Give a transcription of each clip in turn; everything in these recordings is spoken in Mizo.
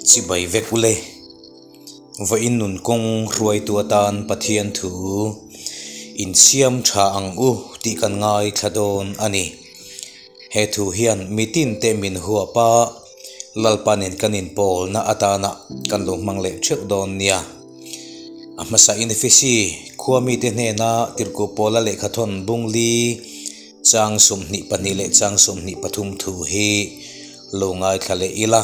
Chibai vek ule. Vawiin nun kawng hruaitu atan Pathian thu insiam tha ang u tih kan ngaithla dawn a ni. He thu hian mitin te min huap a, Lalpa nen kan inpawlna atana kan lo hmang leh theuh dawn nia. A hmasa in Efesi khua mite hnena Tirhkoh Paula lehkhathawn Bungli chang 22 leh chang 23 thu hi lo ngaithla leh ila.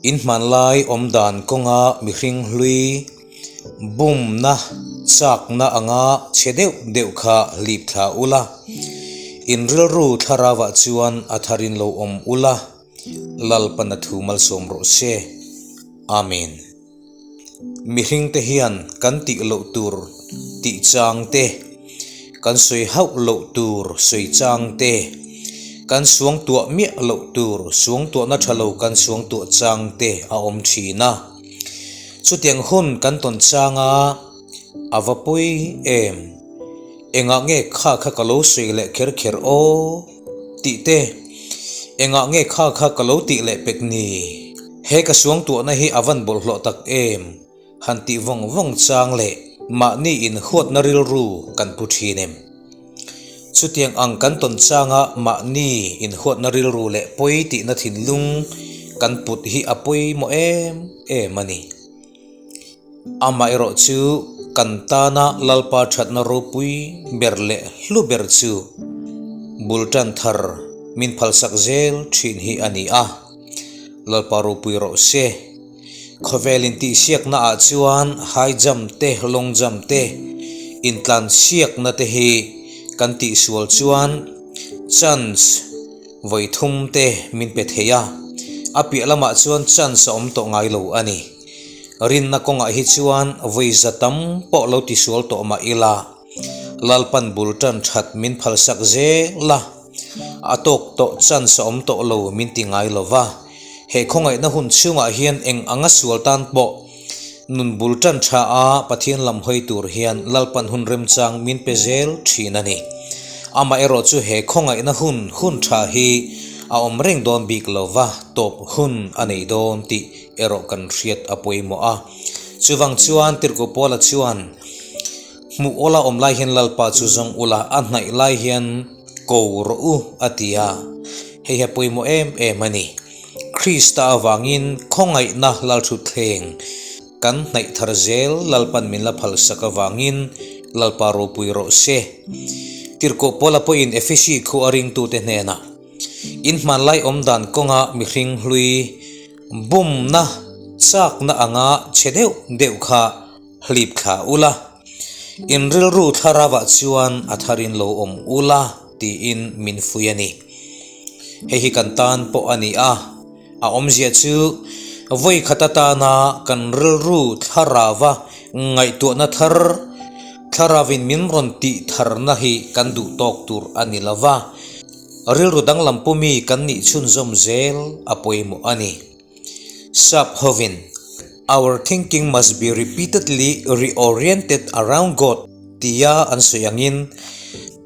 In hmanlai awmdan kawnga mihring hlui bumna chakna anga chhe deuh deuh kha hlip thla ula, in rilru thlarauah chuan a tharin lo awm ula, Lalpana thu malsawm rawh se. Amen. Mihringte hian kan tih loh tur tih chang te, kan sawi hauh loh tur sawi chang te, kan suangtuah miah loh tur suangtuahna tha lo kan suangtuah chang te a awm thin a. Chutiang hun kan tawn changa a va pawi em? Engah nge kha kha ka lo sawi leh kher kher aw? Tih te, Engah nge kha kha ka lo tih leh pek ni? He ka suangtuahna hi a van bawlhhlawh tak em? Han tih vawng vawng chang leh mahni inhuatna rilru kan pu thin em? Chutiang ang kan tawn changa mahni inhuatna rilru leh pawi tihna thinlung kan put hi a pawimawh em em a ni. Amaherawh chu kan tana Lalpa thatna ropui ber leh hlu ber chu bul tan thar min phalsak zel thin hi a ni a, Lalpa ropui rawh se. Khawvel intihsiakna ah chuan high jump te long jump te intlansiakna te hi kan tihsual chuan chance vawi thum te min pe thei a, a piah lamah chuan chance a awm tawh ngai lo a ni. Rinna kawngah hi chuan vawi za tam pawh lo tisual tawh mah ila, Lalpan bul tan that min phalsak zel a, a tawk tawh chance a awm tawh lo min ti ngai lo va. He khawngaihna hun chhungah hian eng anga sual tan pawh nun bul tan tha a Pathian lam hawi tur hian Lalpan hun remchang min pe zel thin a ni. Amaherawh chu he khawngaihna hun hun tha hi a awm reng dawn bik lo va, tawp hun a nei dawn tih erawh kan hriat a pawimawh a. Chuvang chuan Tirhkoh Paula chuan, Hmuh awla awm lai hian Lalpa chu zawng ula, a hnaih lai hian ko rawh u, a ti a. Hei hi a pawimawh em em a ni. Krista avangin khawngaihna Lalthutthleng kan hnaih thar zel Lalpan min la phalsak avangin Lalpa ropui rawh se. Tirhkoh Paula pawhin Efesi khu a ringtute hnenah, In hmanlai awmdan kawnga mihring hlui bumna chakna anga chhe deuh deuh kha hlip thla ula, in rilru thlarauah chuan a tharin lo awm ula tiin min fui a ni. Hei hi kan tan pawh a ni a, a awmzia chu vawi khat atana kan rilru thlarauva ngaihtuahna thar, thlarauin min rawn tih tharna hi kan duh tawk tur a ni lova. Rilru danglam pumi kan nih chhunzawm zel a pawimawh a ni. Sap hovin, Our thinking must be repeatedly reoriented around God tia an sawi angin,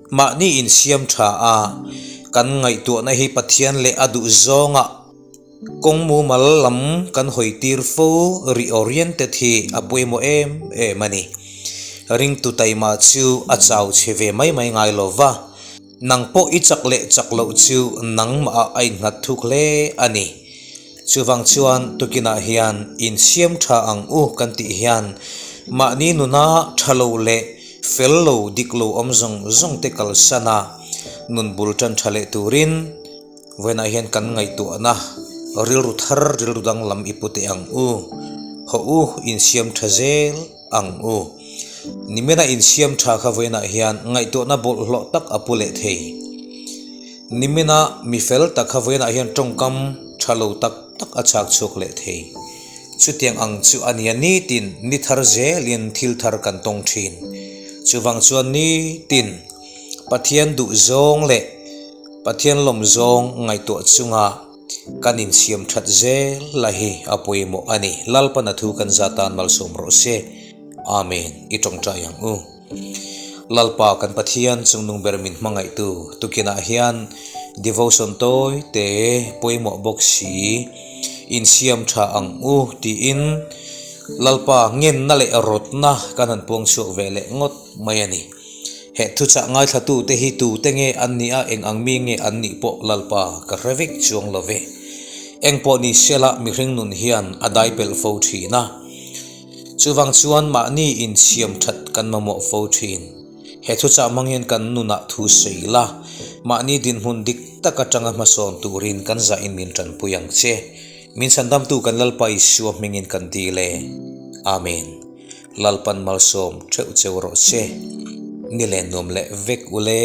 mahni insiam tha a, kan ngaihtuahna hi Pathian leh a duh zawngah kawng mumal lam kan hawi tir fo reoriented hi a pawimawh em em a ni. Ringtu taima chu a chau chhe ve mai mai ngai lo va. Nang pawh i chak leh chak loh chu nangmah ah a innghat thuk hle a ni. Chuvang chuan tukinah hian insiam tha ang u kan tih hian mahni nuna tha lo leh fel lo dik lo awm zawng zawng te kalsan a nun bul tan tha leh turin vawiinah hian kan ngaihtuahna rilru thar rilru danglam i pu teh ang u. Hawh u insiam tha zel. Ang u. Nimina insiam tha kha vawiinah hian ngaihtuahna bawlhhlawh tak a pu leh thei. Nimina mi fel tak kha vawiinah hian tawngkam tha lo tak tak a chhak chhuak leh thei. Chutiang ang chu a nia nitin ni thar zelin thil thar kan tawng thin. Chuvang chuan nitin Pathian duh zawng leh Pathian lawm zawng ngaihtuah chunga Kan insiam that zel la hi a pawimawh a ni. Lalpana thu kan za tan malsawm rawh se. Amen. I tawngtai ang u. Lalpa kan Pathian chungnung ber min hmangaihtu tukinah hian devotion tawi te pawimawh bawk si. Insiam tha ang u tiin Lalpa ngenna leh rawtna kan han puang chhuak ve leh ngawt mai a ni. He thuchah ngaithlatute hi tute nge an nih a, eng ang mi nge an nih pawh Lalpa ka hre vek chuang lo ve. Eng pawh ni sela mihring nun hian a dai pelh fo thin a. Chuvang chuan mahni insiam that kan mamawh fo thin. He thuchah hmang hian kan nunah thu sawi la, mahni dinhmun dik tak atanga hmasawn turin kan zahin min tanpui ang che. Min chhandamtu kan Lalpa Isua hmingin kan dil e. Amen. Lalpan malsawm theuh cheu rawh se. Ni leh nuam leh vek ule.